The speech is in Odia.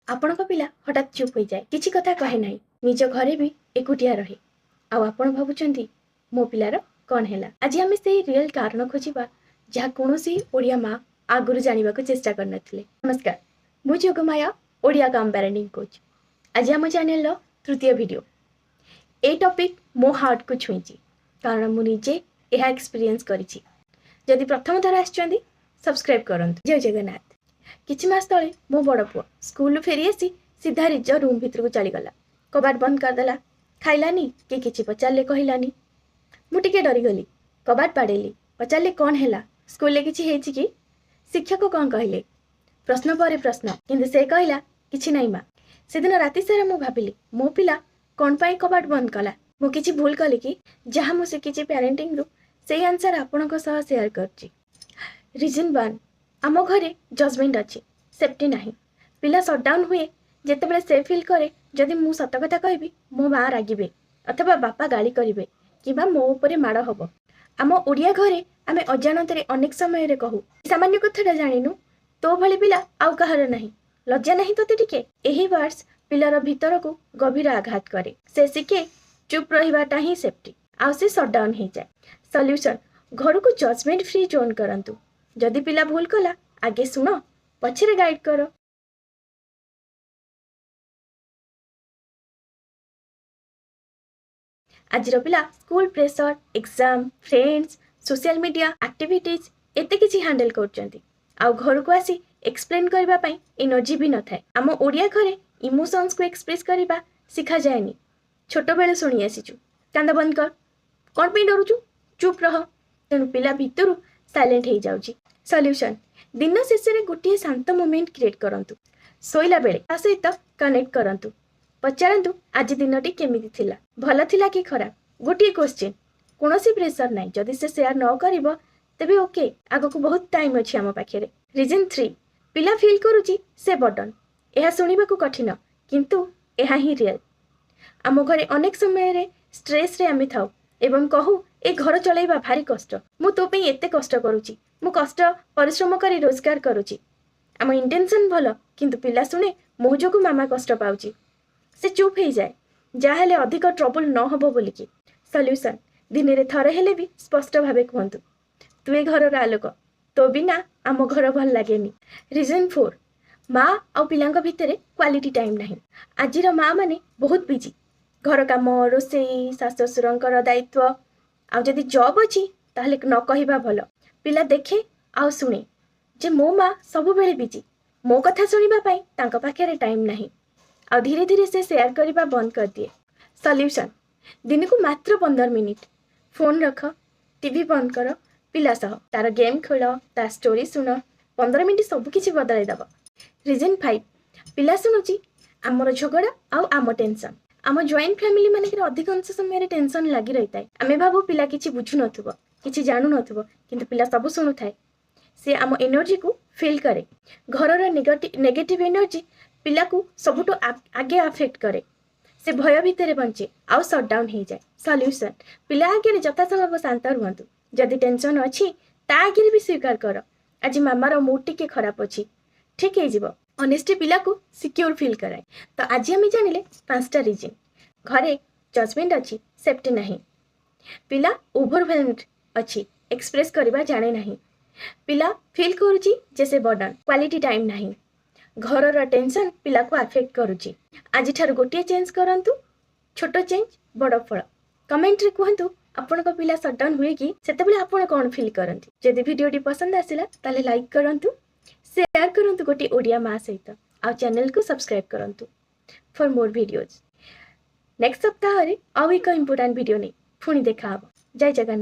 ଆପଣଙ୍କ ପିଲା ହଠାତ୍ ଚୁପ୍ ହୋଇଯାଏ, କିଛି କଥା କହେ ନାହିଁ, ନିଜ ଘରେ ବି ଏକୁଟିଆ ରହେ, ଆଉ ଆପଣ ଭାବୁଛନ୍ତି ମୋ ପିଲାର କ'ଣ ହେଲା। ଆଜି ଆମେ ସେଇ ରିଅଲ୍ କାରଣ ଖୋଜିବା, ଯାହା କୌଣସି ଓଡ଼ିଆ ମା ଆଗରୁ ଜାଣିବାକୁ ଚେଷ୍ଟା କରିନଥିଲେ। ନମସ୍କାର, ମୁଁ ଯୋଗମାୟା, ଓଡ଼ିଆ କାମ୍ ପ୍ୟାରେଣ୍ଟିଂ କୋଚ୍। ଆଜି ଆମ ଚ୍ୟାନେଲର ତୃତୀୟ ଭିଡ଼ିଓ। ଏଇ ଟପିକ୍ ମୋ ହାର୍ଟକୁ ଛୁଇଁଛି, କାରଣ ମୁଁ ନିଜେ ଏହା ଏକ୍ସପିରିଏନ୍ସ କରିଛି। ଯଦି ପ୍ରଥମ ଥର ଆସିଛନ୍ତି, ସବସ୍କ୍ରାଇବ୍ କରନ୍ତୁ। ଜୟ ଜଗନ୍ନାଥ। କିଛି ମାସ ତଳେ ମୋ ବଡ଼ ପୁଅ ସ୍କୁଲରୁ ଫେରି ଆସି ସିଧା ନିଜ ରୁମ୍ ଭିତରକୁ ଚାଲିଗଲା। କବାଟ ବନ୍ଦ କରିଦେଲା, ଖାଇଲାନି କି କିଛି ପଚାରିଲେ କହିଲାନି। ମୁଁ ଟିକେ ଡରିଗଲି। କବାଟ ବାଡ଼େଇଲି, ପଚାରିଲି, କ'ଣ ହେଲା? ସ୍କୁଲରେ କିଛି ହେଇଛି କି? ଶିକ୍ଷକ କ'ଣ କହିଲେ? ପ୍ରଶ୍ନ ପରେ ପ୍ରଶ୍ନ, କିନ୍ତୁ ସେ କହିଲା, କିଛି ନାହିଁ ମା। ସେଦିନ ରାତି ସାରା ମୁଁ ଭାବିଲି, ମୋ ପିଲା କ'ଣ ପାଇଁ କବାଟ ବନ୍ଦ କଲା? ମୁଁ କିଛି ଭୁଲ କଲି କି? ଯାହା ମୁଁ ଶିଖିଛି ପ୍ୟାରେଣ୍ଟିଂରୁ, ସେଇ ଆନ୍ସର ଆପଣଙ୍କ ସହ ସେୟାର କରୁଛି। ରିଜନ୍ 1, ଆମ ଘରେ ଜଜମେଣ୍ଟ ଅଛି, ସେଫ୍ଟି ନାହିଁ। ପିଲା ସଟ୍ଡାଉନ୍ ହୁଏ ଯେତେବେଳେ ସେ ଫିଲ୍ କରେ, ଯଦି ମୁଁ ସତ କଥା କହିବି, ମୋ ମା ରାଗିବେ ଅଥବା ବାପା ଗାଳି କରିବେ କିମ୍ବା ମୋ ଉପରେ ମାଡ଼ ହବ। ଆମ ଓଡ଼ିଆ ଘରେ ଆମେ ଅଜାଣତରେ ଅନେକ ସମୟରେ କହୁ, ସାମାନ୍ୟ କଥାଟା ଜାଣିନୁ, ତୋ ଭଳି ପିଲା ଆଉ କାହାର ନାହିଁ, ଲଜ୍ଜା ନାହିଁ ତୋତେ ଟିକେ? ଏହି ୱାର୍ଡସ୍ ପିଲାର ଭିତରକୁ ଗଭୀର ଆଘାତ କରେ। ସେ ଶିଖେ ଚୁପ୍ ରହିବାଟା ହିଁ ସେଫ୍ଟି, ଆଉ ସେ ସଟ୍ଡାଉନ୍ ହେଇଯାଏ। ସଲ୍ୟୁସନ୍, ଘରକୁ ଜଜମେଣ୍ଟ ଫ୍ରି ଜୋନ୍ କରନ୍ତୁ। ଯଦି ପିଲା ଭୁଲ କଲା, ଆଗେ ଶୁଣ, ପଛରେ ଗାଇଡ୍ କର। ଆଜିର ପିଲା school pressure, exam, friends, social media activities, ଏତେ କିଛି ହ୍ୟାଣ୍ଡେଲ୍ କରୁଛନ୍ତି, ଆଉ ଘରକୁ ଆସି ଏକ୍ସପ୍ଲେନ୍ କରିବା ପାଇଁ ଏନର୍ଜି ବି ନଥାଏ। ଆମ ଓଡ଼ିଆ ଘରେ ଇମୋସନ୍ସକୁ ଏକ୍ସପ୍ରେସ୍ କରିବା ଶିଖାଯାଏନି। ଛୋଟବେଳୁ ଶୁଣି ଆସିଛୁ, କାନ୍ଦ ବନ୍ଦ କର, କ'ଣ ପାଇଁ ଡରୁଛୁ, ଚୁପ୍ ରହ। ତେଣୁ ପିଲା ଭିତରୁ ସାଇଲେଣ୍ଟ ହେଇଯାଉଛି। ସଲ୍ୟୁସନ୍, ଦିନ ଶେଷରେ ଗୋଟିଏ ଶାନ୍ତ ମୋମେଣ୍ଟ କ୍ରିଏଟ୍ କରନ୍ତୁ। ଶୋଇଲା ବେଳେ ତା ସହିତ କନେକ୍ଟ କରନ୍ତୁ। ପଚାରନ୍ତୁ, ଆଜି ଦିନଟି କେମିତି ଥିଲା, ଭଲ ଥିଲା କି ଖରାପ? ଗୋଟିଏ କ୍ୱେଶ୍ଚିନ୍, କୌଣସି ପ୍ରେସର ନାହିଁ। ଯଦି ସେ ସେୟାର ନ କରିବ, ତେବେ ଓକେ, ଆଗକୁ ବହୁତ ଟାଇମ୍ ଅଛି ଆମ ପାଖରେ। ରିଜନ୍ 3, ପିଲା ଫିଲ୍ କରୁଛି ସେ ବର୍ଡନ୍। ଏହା ଶୁଣିବାକୁ କଠିନ, କିନ୍ତୁ ଏହା ହିଁ ରିଅଲ୍। ଆମ ଘରେ ଅନେକ ସମୟରେ ଷ୍ଟ୍ରେସ୍ରେ ଆମେ ଥାଉ ଏବଂ କହୁ, ଏ ଘର ଚଳାଇବା ଭାରି କଷ୍ଟ, ମୁଁ ତୋ ପାଇଁ ଏତେ କଷ୍ଟ କରୁଛି, ମୁଁ କଷ୍ଟ ପରିଶ୍ରମ କରି ରୋଜଗାର କରୁଛି। ଆମ ଇଣ୍ଟେନସନ୍ ଭଲ, କିନ୍ତୁ ପିଲା ଶୁଣେ, ମୋ ଯୋଗୁଁ ମାମା କଷ୍ଟ ପାଉଛି। ସେ ଚୁପ୍ ହେଇଯାଏ, ଯାହାହେଲେ ଅଧିକ ଟ୍ରବୁଲ୍ ନ ହେବ ବୋଲିକି। ସଲ୍ୟୁସନ୍, ଦିନରେ ଥରେ ହେଲେ ବି ସ୍ପଷ୍ଟ ଭାବେ କୁହନ୍ତୁ, ତୁ ଏ ଘରର ଆଲୋକ, ତୋ ବିନା ଆମ ଘର ଭଲ ଲାଗେନି। ରିଜନ୍ 4, ମା ଆଉ ପିଲାଙ୍କ ଭିତରେ କ୍ୱାଲିଟି ଟାଇମ୍ ନାହିଁ। ଆଜିର ମା ମାନେ ବହୁତ ବିଜି। ଘର କାମ, ରୋଷେଇ, ଶାଶୁ ଶ୍ୱଶୁରଙ୍କର ଦାୟିତ୍ୱ, ଆଉ ଯଦି ଜବ୍ ଅଛି ତାହେଲେ ନ କହିବା ଭଲ। ପିଲା ଦେଖେ ଆଉ ଶୁଣେ ଯେ ମୋ ମା ସବୁବେଳେ ବିଜି, ମୋ କଥା ଶୁଣିବା ପାଇଁ ତାଙ୍କ ପାଖରେ ଟାଇମ୍ ନାହିଁ, ଆଉ ଧୀରେ ଧୀରେ ସେ ସେୟାର କରିବା ବନ୍ଦ କରିଦିଏ। ସଲ୍ୟୁସନ୍, ଦିନକୁ ମାତ୍ର 15 ମିନିଟ୍। ଫୋନ୍ ରଖ, ଟିଭି ବନ୍ଦ କର, ପିଲା ସହ ତାର ଗେମ୍ ଖେଳ, ତା ଷ୍ଟୋରି ଶୁଣ। 15 ମିନିଟ୍ ସବୁ କିଛି ବଦଳାଇ ଦେବ। ରିଜନ୍ 5, ପିଲା ଶୁଣୁଛି ଆମର ଝଗଡ଼ା ଆଉ ଆମ ଟେନସନ୍। ଆମ ଜଏଣ୍ଟ ଫ୍ୟାମିଲି ମାନଙ୍କରେ ଅଧିକାଂଶ ସମୟରେ ଟେନସନ୍ ଲାଗି ରହିଥାଏ। ଆମେ ଭାବୁ ପିଲା କିଛି ବୁଝୁନଥିବ, କିଛି ଜାଣୁନଥିବ, କିନ୍ତୁ ପିଲା ସବୁ ଶୁଣୁଥାଏ। ସେ ଆମ ଏନର୍ଜିକୁ ଫିଲ୍ କରେ। ଘରର ନେଗେଟିଭ୍ ଏନର୍ଜି ପିଲାକୁ ସବୁଠୁ ଆଗେ ଆଫେକ୍ଟ କରେ। ସେ ଭୟ ଭିତରେ ବଞ୍ଚେ ଆଉ ସଟ୍ଡାଉନ୍ ହେଇଯାଏ। ସଲ୍ୟୁସନ୍, ପିଲା ଆଗରେ ଯଥାସମ୍ଭବ ଶାନ୍ତ ରୁହନ୍ତୁ। ଯଦି ଟେନସନ୍ ଅଛି, ତା ଆଗରେ ବି ସ୍ୱୀକାର କର, ଆଜି ମାମାର ମୁଡ୍ ଟିକେ ଖରାପ ଅଛି, ଠିକ୍ ହେଇଯିବ। ଅନେଷ୍ଟି ପିଲାକୁ ସିକ୍ୟୁର ଫିଲ୍ କରାଏ। ତ ଆଜି ଆମେ ଜାଣିଲେ ପାଞ୍ଚଟା ରିଜନ୍। ଘରେ ଜଜମେଣ୍ଟ ଅଛି, ସେଫ୍ଟି ନାହିଁ। ପିଲା ଓଭରହ୍ୱେଲ୍ମଡ ଅଛି, ଏକ୍ସପ୍ରେସ୍ କରିବା ଜାଣେ ନାହିଁ। ପିଲା ଫିଲ୍ କରୁଛି ଯେ ସେ ବର୍ଡନ୍। କ୍ୱାଲିଟି ଟାଇମ୍ ନାହିଁ। ଘରର ଟେନସନ୍ ପିଲାକୁ ଆଫେକ୍ଟ କରୁଛି। ଆଜିଠାରୁ ଗୋଟିଏ ଚେଞ୍ଜ କରନ୍ତୁ। ଛୋଟ ଚେଞ୍ଜ, ବଡ଼ ଫଳ। କମେଣ୍ଟରେ କୁହନ୍ତୁ, ଆପଣଙ୍କ ପିଲା ସଟ୍ଡାଉନ୍ ହୁଏ କି? ସେତେବେଳେ ଆପଣ କ'ଣ ଫିଲ୍ କରନ୍ତି? ଯଦି ଭିଡ଼ିଓଟି ପସନ୍ଦ ଆସିଲା, ତାହେଲେ ଲାଇକ୍ କରନ୍ତୁ, ସେୟାର କରନ୍ତୁ ଗୋଟିଏ ଓଡ଼ିଆ ମା ସହିତ, ଆଉ ଚ୍ୟାନେଲକୁ ସବସ୍କ୍ରାଇବ୍ କରନ୍ତୁ ଫର୍ ମୋର୍ ଭିଡ଼ିଓଜ୍। ନେକ୍ସଟ ସପ୍ତାହରେ ଆଉ ଏକ ଇମ୍ପୋର୍ଟାଣ୍ଟ ଭିଡ଼ିଓ ନେଇ ପୁଣି ଦେଖା ହେବ। ଜୟ ଜଗନ୍ନାଥ।